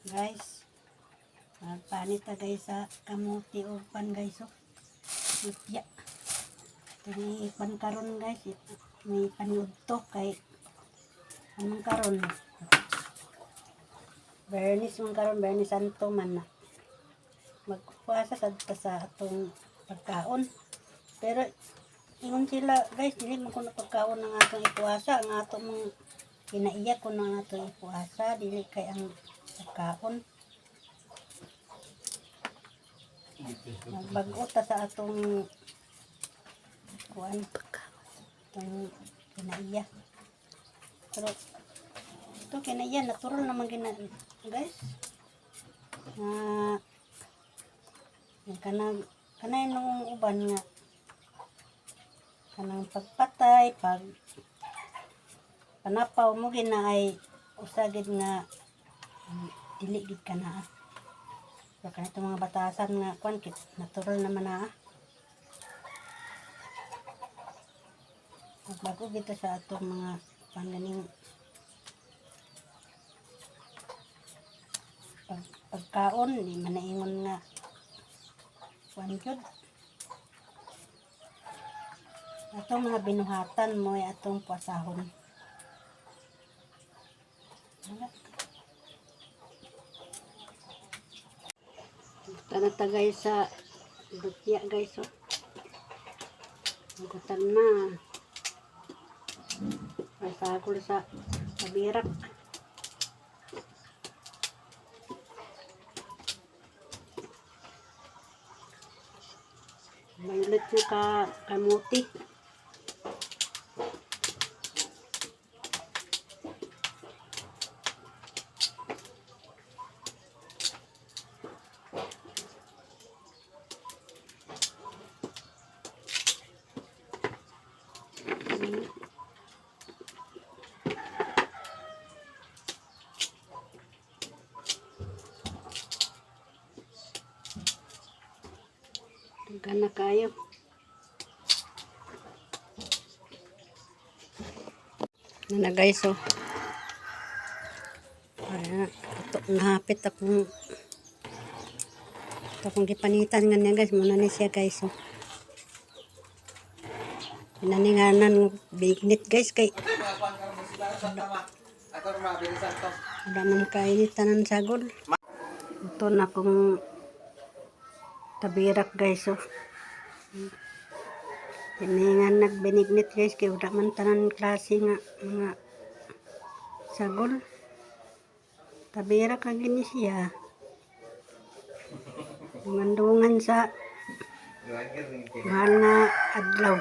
Guys, magpanit ta guys sa kamuti o pan guys oh. Lutya. Ito ni pan karon guys, may paniudto kay anong karon? Bernis man karon, Bernis Santo man na. Magpuasa sad ta sa atong pagkaon. Pero ingon sila guys, dili man kuno pagkaon ang atong ipuasa, ang atong mong kinaiya kuno ang atong ipuasa, dili kay ang pagkaon. Magbag-o ta sa atong kuan, atong kinaiya. Pero ito kinaiya natural naman gina guys. Na yung kanang kanay nung uban nga kanang pagpatay, pag panapaw mo gina ay usa gid nga dili gid ka na. So kanito mga batasan nga kuan kit natural naman na. Magbago gito sa atong mga panganing pagkaon, di man naingon nga kuan gyud. Atong mga binuhatan mo ay atong puasahon. Wala. Tana ta guys sa lutya guys oh. Magutan na. Pasagol sa kabirak. Violet na ka kamuti. Gana kayo. Na guys oh. Ay, ito, nahapit akong ito akong gipanitan nga niya guys. Muna ni siya guys oh. Pinaninganan bignit guys kay wala man kainit tanan sagol. Ito na akong tabirak guys oh. Piningan nagbinignit guys kay wala man tanan klase nga mga sagol. Tabirak ang gini siya. Mandungan sa mahal nga adlaw.